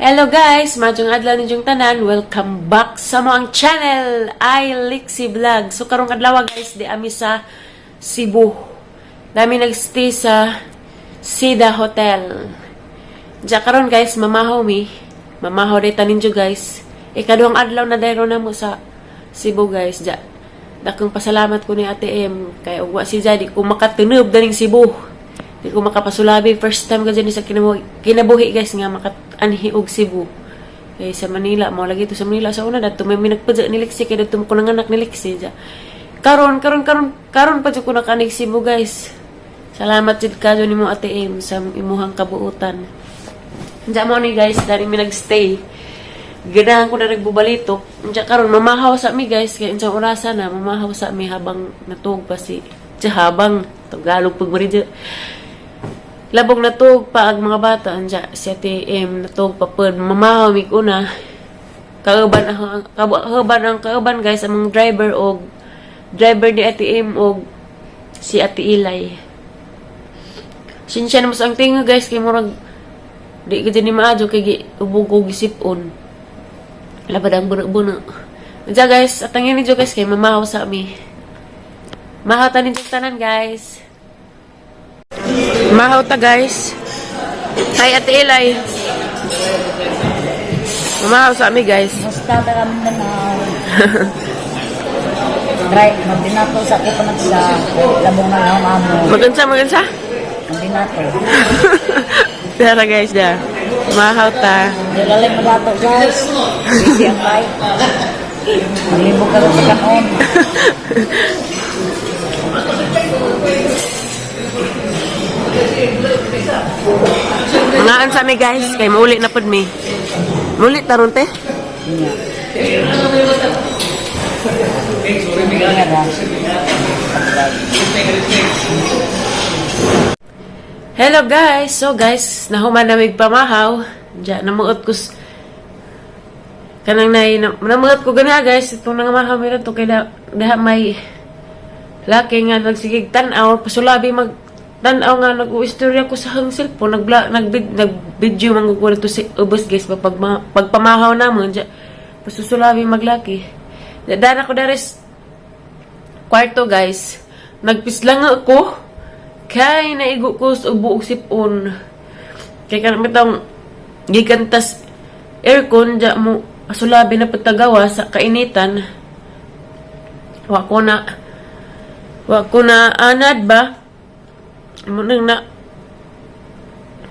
Hello guys, maayong adlaw ninyong tanan. Welcome back sa among channel, I Lixie Vlog. So karong adlaw, guys, di ami sa Cebu. Dami nagstay sa Seda Hotel. Diya karon, guys, mamahaw mi. Mamahaw day ninyo, guys. Ikaduhang adlaw na dayro na mo sa Cebu, guys. Diya. Dakong pasalamat ko ni Ate M. Kay ug wa siya, di ko makatinob daning Cebu. Di ko makapasulabi. First time ko dyan sa kinabuhi, guys, nga makaanhi og Cebu. Kay sa Manila, mo lagi to sa Manila sa una dato may minagpadya ni Lexi kay dato ko nanganak ni Lexi ja. Karon karon karon karon pa jud ko nakaanhi Cebu, guys. Salamat jud kayo nimo, Ate M, sa imuhang kabuutan. Diya mo ni, guys, dali mi nagstay. Ganahan ko na nagbubalitok. Diya karon mamahaw sa mi, guys, kay unsang orasa na mamahaw sa mi habang natug pa si diya habang Tagalog pag maridya. Labong natug pa ang mga bata anja si Ate M natug pa pud mamahaw mi una. Kauban ang kauban, guys, ang mga driver og driver ni Ate M og si Ate Ilay. Sinsya na mas ang tinga, guys, kay murag di ka ni maadyo kay gi ubog ko gisipon. Labad ang buno-buno. Diya, guys, atangin ninyo, guys, kay mamahaw sa mi. Mahaw ta ninyo tanan, guys. Mahaw ta, guys. Hi, Ate Ilay. Mamahaw sa ami, guys. Musta ta kami na na. Try, magdinato sa ako panagsa. Labong na lang amo. Magansa, magansa. Magdinato. Tara, guys, da. Mahaw ta. Nilalay mo dato, guys. Busy ang bike. Maglibog ka sa kanon. Mangaan sa ami, guys, kay mauli na pud mi. Muli taron te. Nya. Nya ra. Hello guys. So guys, nahuman na mig pamahaw. Diya namuot ko kanang nay namuot ko gana, guys, itong nangamahaw mi to kay daha may laki nga nagsigig tan-aw pasulabi mag tan-aw nga nag-uistorya ko sa hang cellphone, nag nag nag-video man ko to si ubos, guys, ba pag pagpamahaw na mo diya pasusulabi maglaki. Dana ko dares kwarto, guys, nagpislang ako kay naigo ko sa ubo og sipon kay kanang bitong gikan tas aircon diya mo pasulabi na pagtagawa sa kainitan. Wa ko na anad ba mo nang na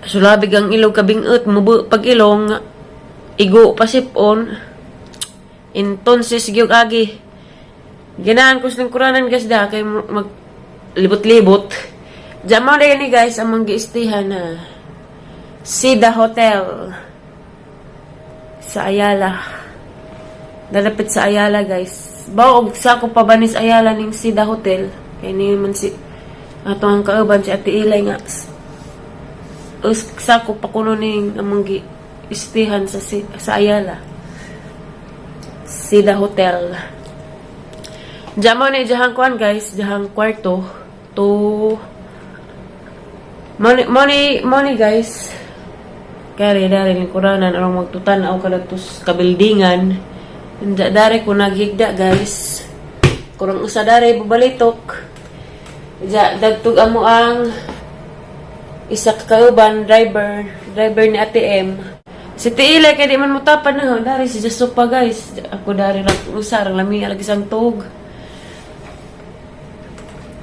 sulabi ang ilong kabingot mo pag ilong igo pasipon. Entonces gyud agi ganahan ko sa lingkuranan, guys, da kay mag libot-libot. Diyan mo na ni, guys, ang mga giistihan na Sida Hotel sa Ayala. Dalapit sa Ayala, guys. Baog sako pa ba ni sa Ayala ning Sida Hotel. Kay ni man si ato ang kauban si Ate Ilay nga. Us sako pa kuno ning among giistihan sa Ayala. Sida Hotel. Diyan mo ni diyahang kuan, guys, diyahang kwarto to money money money, guys. Kaya dari lingkuranan arong magtutan-aw ka dagtos kabildingan. Hindi dari ko naghigda, guys. Kurang usa dari bubalitok. Diya dagtog amo ang isa ka kauban driver, driver ni Ate M. Si Tiila kay di man mutapan na dari si Jaso pa, guys. Ako dari ra usa rang lami lagi sang tug.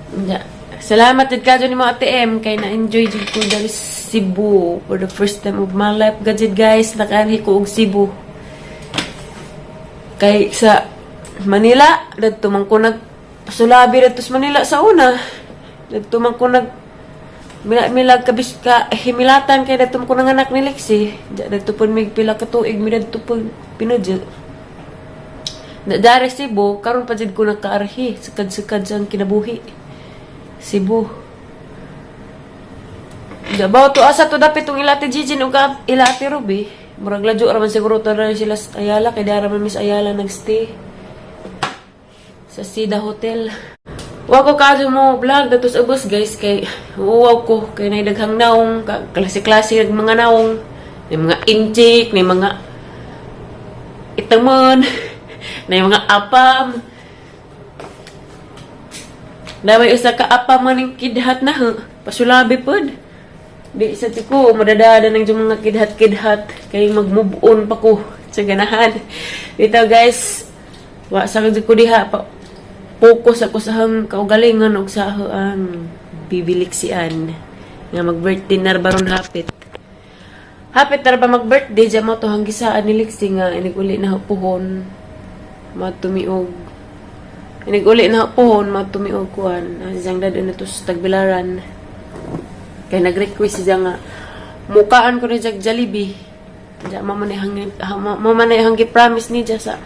Diya. Salamat jud kadyo ni mo, Ate M, kay na-enjoy jud ko dari Cebu for the first time of my life gajud, guys, nakaanhi ko og Cebu. Kay sa Manila dadto man ko nag pasulabi dadto sa Manila sa una. Dadto man ko nag mila mila kabis ka himilatan kay dadto man ko nanganak ni Lexi. Dadto pud mig pila ka tuig mi dadto pud pinudyo. Na dari Cebu karon pa jud ko nakaarhi sakad-sakad sa kinabuhi. Cebu. Dabaw to asa to dapit tong ila Ate Gigi ug ila Ate Ruby. Murag ladyo ra man siguro to ra sila sa Ayala kay dara man Miss Ayala nagstay sa Sida Hotel. Wa ko kadyo mo vlog dato sa ubos, guys, kay uwaw ko kay nay daghang naong klase-klase mga naong. May mga inchik, may mga itamon, may mga apam. Naway usa ka apam man kidhat na ha. Pasulabi pod. Di sa ti ko madadada ng yung mga kidhat-kidhat kay mag-move on pa ko sa ganahan. Dito, guys, wa sa ko diha pa, focus ako sa hang kaugalingon ug sa ang bibiliksian nga mag-birthday na baron hapit. Hapit na ba mag-birthday diya mo to hang gisaan ni Lixie nga inig-uli na puhon matumiog. Inig-uli na puhon matumiog kuan. Siyang dad na to sa Tagbilaran. Kay nag-request siya nga mukaan ko ni Jag Jollibee. Diya mama ni hang mama ni hang promise ni siya sa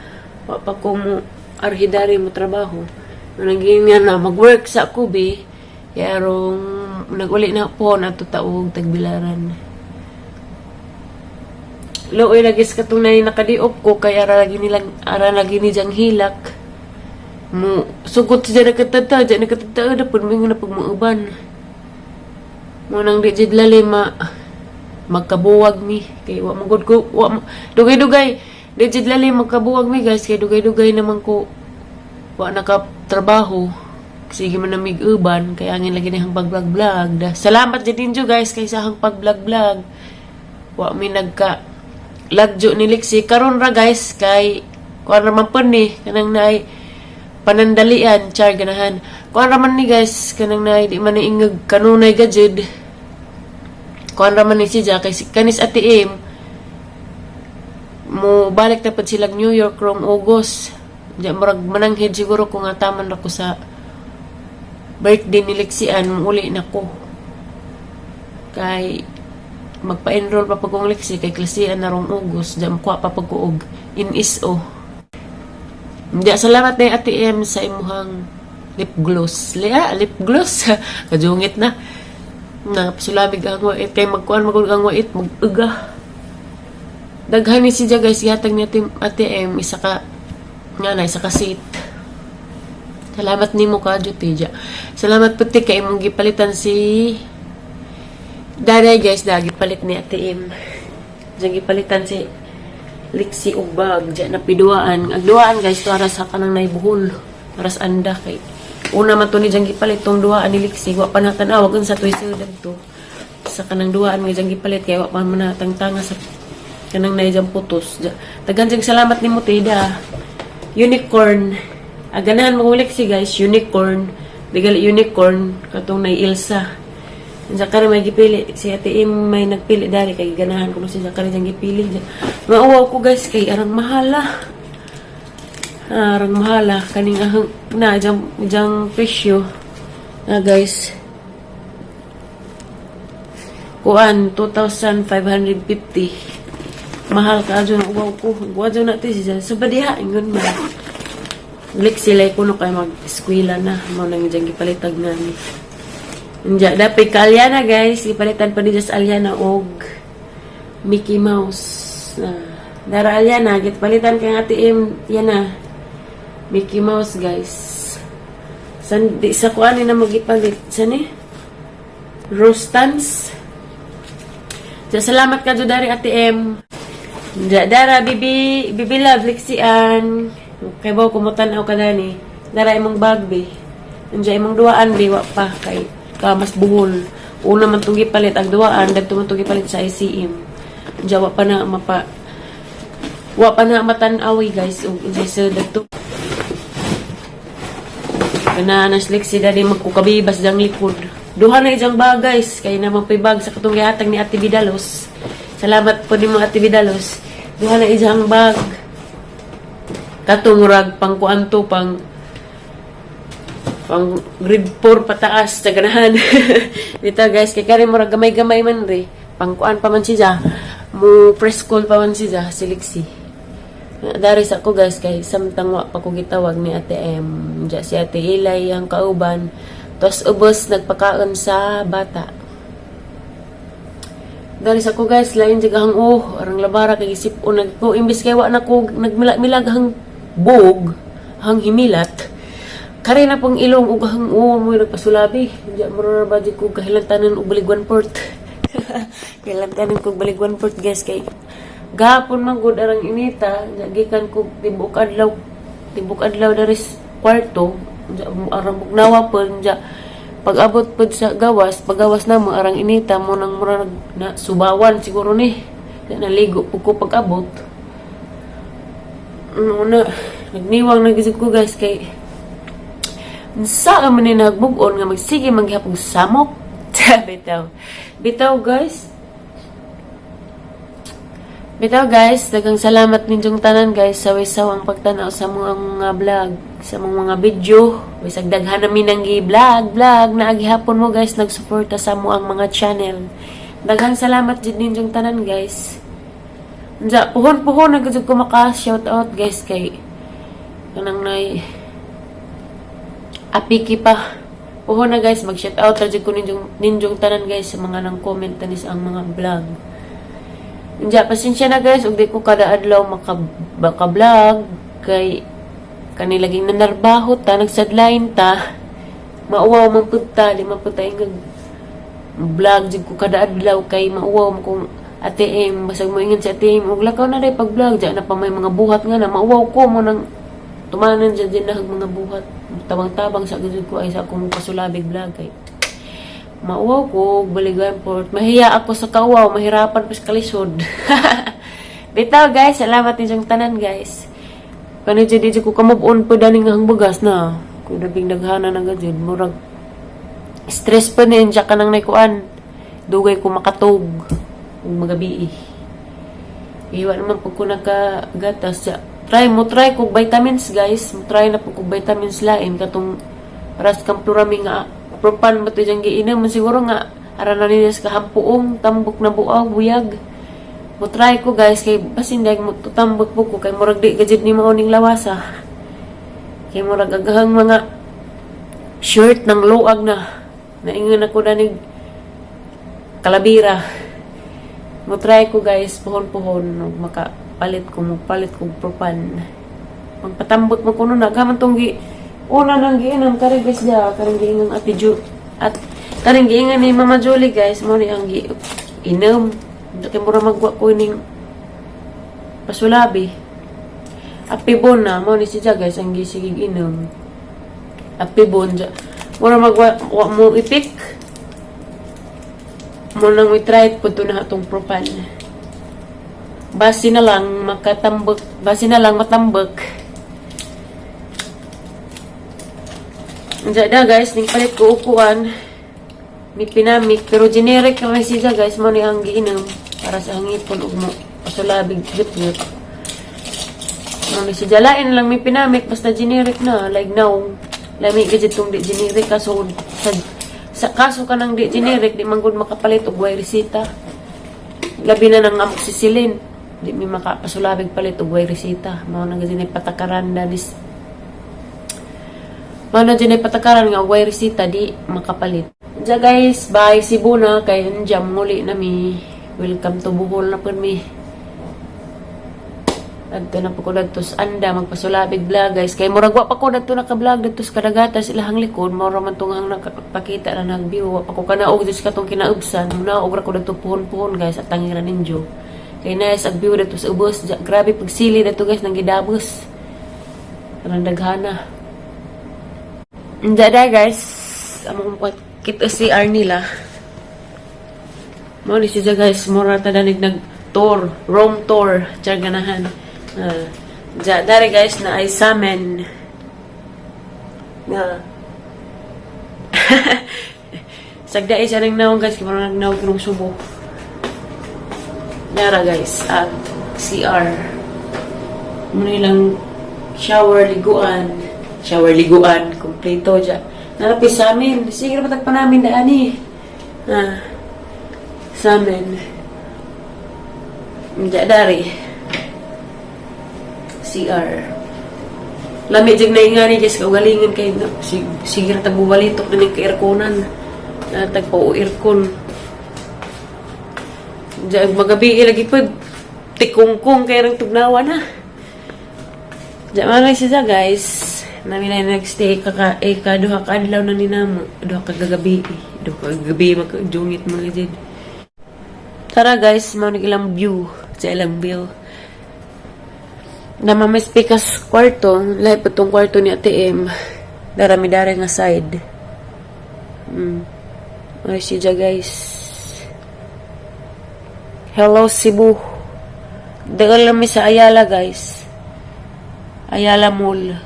wa pa ko mo arhidari mo trabaho. Naging nga na mag-work sa Kubi. Kaya arong nag-uli na po na to taog Tagbilaran. Luoy lagi sa katong nay nakadiop ko kay ara lagi nilang ara lagi ni jang hilak. Mo sugot siya nakatata, diya nakatata na pud mo na pag muuban. Mo nang di jud lali ma magkabuwag mi kay wa mo gud ko wa dugay-dugay di jud lali magkabuwag mi, guys, kay dugay-dugay naman ko wa nakatrabaho, sige man namig uban kay angin lagi na hang pag-vlog-vlog da. Salamat jud ninyo, guys, kay sa hang pag-vlog-vlog wa mi nagka lagjo ni Lixie karon ra, guys, kay kuan ra man pud ni kanang naay panandalian char ganahan kuan ra man ni, guys, kanang naay di man ni ingag kanunay gajud kuan ra man ni siya kay kanis Ate M mo balik na pud silang New York rong August. Diya murag mananghid siguro ko nga taman ra ko sa birthday ni Lixian uli na ko kay magpa-enroll pa pag kong Lexi kay klasian na rong August. Diya makuha pa pag ko og NSO. Diya salamat na Ate M sa imuhang lip gloss. Lia, lip gloss. Kajungit na. Na pasulabig ang wait kay magkuan magud ang wait mag-uga. Daghan ni siya, guys, gihatag ni Ate M isa ka nga na isa ka seat. Salamat nimo ka Jutija. Salamat puti kay imong gipalitan si Daday, guys, da gipalit ni Ate M. Diyan gipalitan si Lixie og bag, diyan na piduaan. Ang duaan, guys, to ara sa kanang naibuhol. Aras anda kay una man to ni diyang gipalit tong duaan ni Lixie, wa pa na tan-aw sa tuwi to. Sa kanang duaan nga diyang gipalit kay wa pa man natangtanga sa kanang na diyang putos. Daghan diyang salamat nimo, Tida. Unicorn. Aganahan mo Lixie, guys, unicorn. Digali unicorn katong nay Ilsa. Sa kare may gipili si Ate Im may nagpili dari kay ganahan ko siya kare diyang gipili. Mauwaw ko, guys, kay arang mahala. Arang mahala kaning ahang na diyang diyang presyo. Na, guys. Kuan 2,550. Mahal ka adyo na uwaw ko. Uwaw na ti siya. Sa badiha ingon man. Lik sila kuno kay mag-eskwela na mo nang diyang gipalitag na ni. Diya, dapat ka Aliana, guys. Gipalitan pa ni sa Aliana og Mickey Mouse. Na, Dara Aliana, gipalitan kay Ate M, yan na. Mickey Mouse, guys. San, di, sa kuan ni na magipalit. San eh? Rostans. Diya, salamat ka dari Ate M. Diya, Dara, Bibi, Bibi Love, Lixian. Kay ba kumutan-aw ka dani. Dara imong bag, bi. Nandiyan imong duaan, bi, wa pa kay ka mas buhol. Una man tong gipalit ang duaan, dagto man tong gipalit sa ICM. Diyan wa pa na mapa wa pa na matan-aw, guys, ug unsay sa dagto. Kana na si dali magkukabibas diyang likod. Duha na ijang bag, guys, kay naman pa'y bag sa katong gihatag ni Ate Vidalos. Salamat po nimo, Ate Vidalos. Duha na ijang bag. Katong murag pang kuanto pang pang grade 4 pataas sa ganahan. Dito, guys, kay kari murag gamay-gamay man re. Pang kuan pa man siya. Mo preschool pa man siya, si Lixie. Dari sa ko, guys, kay samtang wa pa ko gitawag ni Ate M. Diya si Ate Ilay ang kauban. Tos ubos nagpakaon sa bata. Dari sa ko, guys, lain jud ang oh, arang labara kay isip o nag ko imbis kay wa na ko nagmilag hang bog, hang himilat. Kare na pong ilong ug hang oh mo nagpasulabi. Diya mo ra ba di ko kahilantanan og balig one port. Kailan tanin kog balig one fourth, guys, kay gahapon man gud arang inita. Gikan kog tibok adlaw dari kwarto. Nya, arang bugnawa po. Nya, pag abot pod sa gawas, pagawas na mo, arang inita mo nang murag na subawan siguro ni. Nya, naligo po ko pag abot. Una, nagniwang na gyud ko, guys, kay unsa ka man ni nagbug-on nga magsige maghapong samok. Bitaw. Bitaw, guys. Bitaw, guys, daghang salamat ninyong tanan, guys, sa wisawang pagtanaw sa mga vlog, sa mga video. Bisag daghan namin ang gi-vlog, vlog na gihapon mo, guys, nagsuporta sa mo ang mga channel. Daghang salamat jud ninyong tanan, guys. Unsa puhon-puhon na gud ko maka shout out, guys, kay kanang nay apiki pa. Puhon na, guys, mag shout out ra jud ko ninyong tanan, guys, sa mga nang comment tanis ang mga vlog. Unja, pasensya na, guys, ug di ko kada adlaw maka vlog kay kani laging nanarbaho ta, nagsadline ta. Mauwaw man pud ta, di man pud ta ingag vlog jud ko kada adlaw kay mauwaw man kung Ate M, basag mo ingon si Ate M, ug lakaw na day pag vlog, diyan na pa may mga buhat nga na mauwaw ko mo nang tumanan dyan din na mga buhat. Tabang-tabang sa gud ko ay sa akong pasulabig vlog kay mauwaw ko, baligan port. Mahiya ako sa kauwaw, mahirapan pa sa kalisod. Bitaw, guys, salamat ninyong tanan, guys. Kani jud di jud ko ka-move on po dani nga ang bugas na. Kung nabing daghana na gud, murag stress pa ni siya kanang naikuan. Dugay ko makatog ug magabi. Iwa naman pag ko nagkagatas siya. Try mo try kog vitamins, guys. Mo try na pag kog vitamins lain katong ras Camphlorami nga propan ba to diyang giinom siguro nga ara na niya sa kahampuong tambok na buaw buyag. Mo try ko, guys, kay basin dag mo tambok po ko kay murag di gajud ni mao ning lawasa. Kay murag agahang mga shirt ng luag na. Naingon ako na nig kalabira. Mo try ko, guys, puhon-puhon ug makapalit ko mo palit kog propan. Magpatambot mo kuno na gaman tong gi una nang giinom kari, guys, da karing giingon Ate Ju at karing giingon ni Mama Julie, guys, mo ni ang gi inom. Kay mura magwa ko ning pasulabi. Apibon na mo ni siya, guys, ang gisigig inom. Apibon ja. Mura magwa wa mo ipik. Mo nang we try po to na atong propan. Basi na lang makatambok, basi na lang matambok. Diyan na, guys, ning palit ko upuan. May pinamik, pero generic na siya, guys, mo ni ang giinom para sa hangipon ug mo pasulabig gyud. Mo ni siya lain lang may pinamik basta generic na like now. Lami gid tong di generic kaso sa kaso kanang di generic di man gud makapalit og way resita. Labi na nang amoxicillin. Di mi makapasulabig palit og way resita. Mao na gid ni patakaran dalis. Mao na dyan ay patakaran nga way resita di makapalit. Diya, guys, bye Cebu na kay jam muli na mi. Welcome to Bohol na pud mi. Adto na po ko dadto sa Anda magpasulabig vlog, guys. Kay murag wa pa ko dadto naka-vlog dadto sa kadagatan sa ilahang likod. Mao ra man tong ang nakapakita na nag-view. Wa pa ko kanaog sa katong kinaubsan. Naog ra ko dadto puhon-puhon, guys, at tangira ninyo. Kay nice ag view dadto sa ubos. Grabe pagsili dadto, guys, nang gidabos. Kanang daghana. Hindi da, guys. Amo kong kita CR nila. Mo ni siya, guys, mura ta danig nag tour, room tour, char ganahan. Ja, dari, guys, na ay samen. Nga. Sagda isa ring naong, guys, kay mura nagnaog ng subo. Nara, guys, at CR. Mo nilang shower liguan. Shower liguan, kompleto dya. Narapi sa amin. Sige na pa namin daan eh. Ah, sa amin. Diya dari. CR. Lami jig na nga ni, guys, kaugalingon kay no, sige ra tagbuwalitok na ning ka-airconan. Na tagpo aircon. Diya magabi lagi pod tikungkong kay rang tugnawa na. Diya man siya, guys. Nami na nagstay kaka eh ka duha ka adlaw na ni namo, duha ka gagabi, duha ka gabi magdungit mga jud. Tara guys, mao ni ilang view. Sa ilang view. Na may pikas kwarto, lahi pa tong kwarto ni ATM. Darami dara nga side. Ay siya guys. Hello, Cebu. Dagal lang mi sa Ayala, guys. Ayala Mall.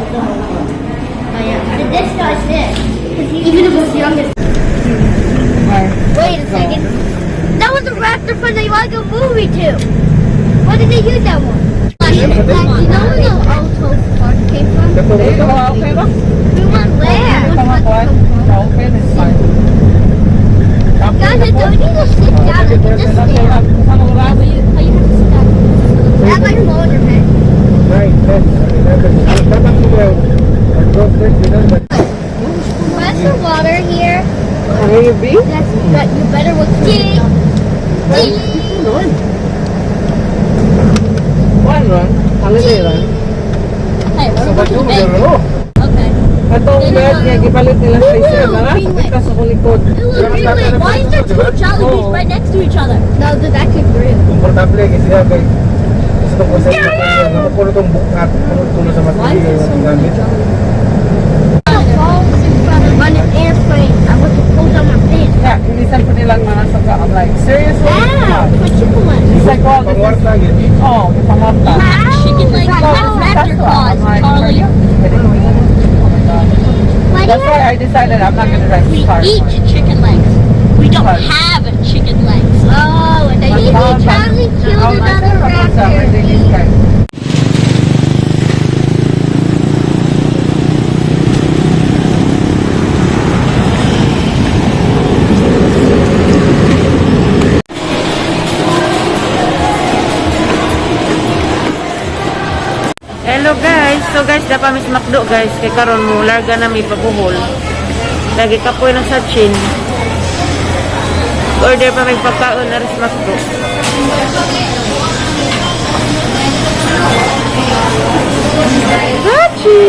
Oh yeah. But this guy's this. Because even if it's youngest. Wait a second. That was the raptor from the Lego Movie too. Why did they use that one? You know where the Alto Park came from? Okay ba? We went where? Okay, it's fine. Guys, I don't need to sit down. I can just stand. You have to sit down. That might fall on your head. 9, 10, 11, 12, 13, 14, Where's the water here? Maybe? That's but you better look for it. D. One run. Holiday run. Hey, we're going to the bank. Okay. Atong bed niya, gipalit nila sa isa. Mga sakit ka sa akong likod. Why is there two Jollibees right next to each other? No, there's actually three. Komportable kasi siya kay gusto ko sa inyo kung puno itong bukat, puno tulo sa material yung gamit. Falls in front of an airplane. I want to pull down my pants. Yeah, inisan po nilang mga saka. I'm like, seriously? Ow! My chicken leg. She's like, well, this is, Pangwarta yun. Oh, ipangwarta. Chicken legs have raptor claws, I'm like, are Charlie. you kidding me? Oh my God. Why do That's you why I decided I'm not gonna drive We this car. eat chicken legs. We don't Because- have chicken legs. Oh, and then Charlie killed another raptor. Mercedes car. Hello guys. So guys, dapa mi sa McDo guys kay karon mo larga na mi pabuhol. Lagi kapoy na sa chin. Order pa may pagkaon na rin sa McDo. Sachi!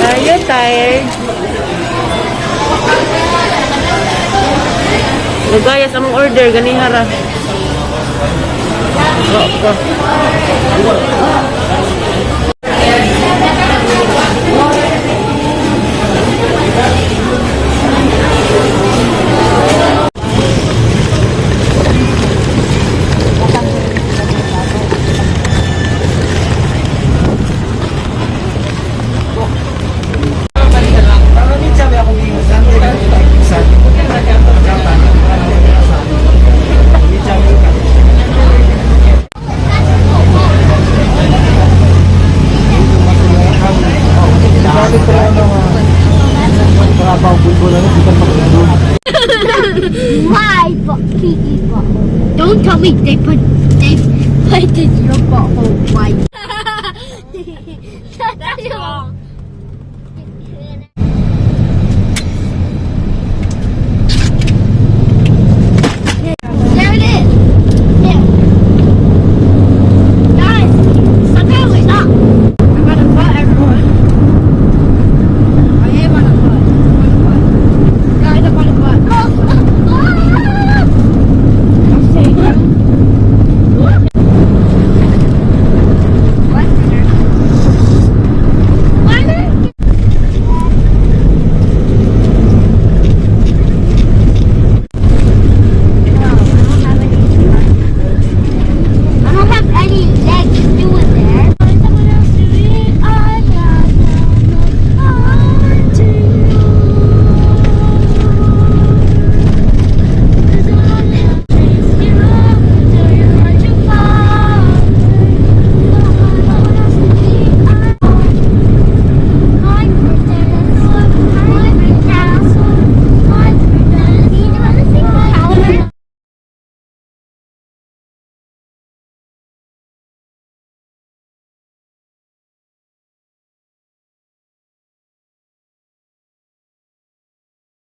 Are you tired? Lugayas among order ganihara. Go, go. My butt, Kiki's butthole. Don't tell me they put this your butthole white. That's wrong.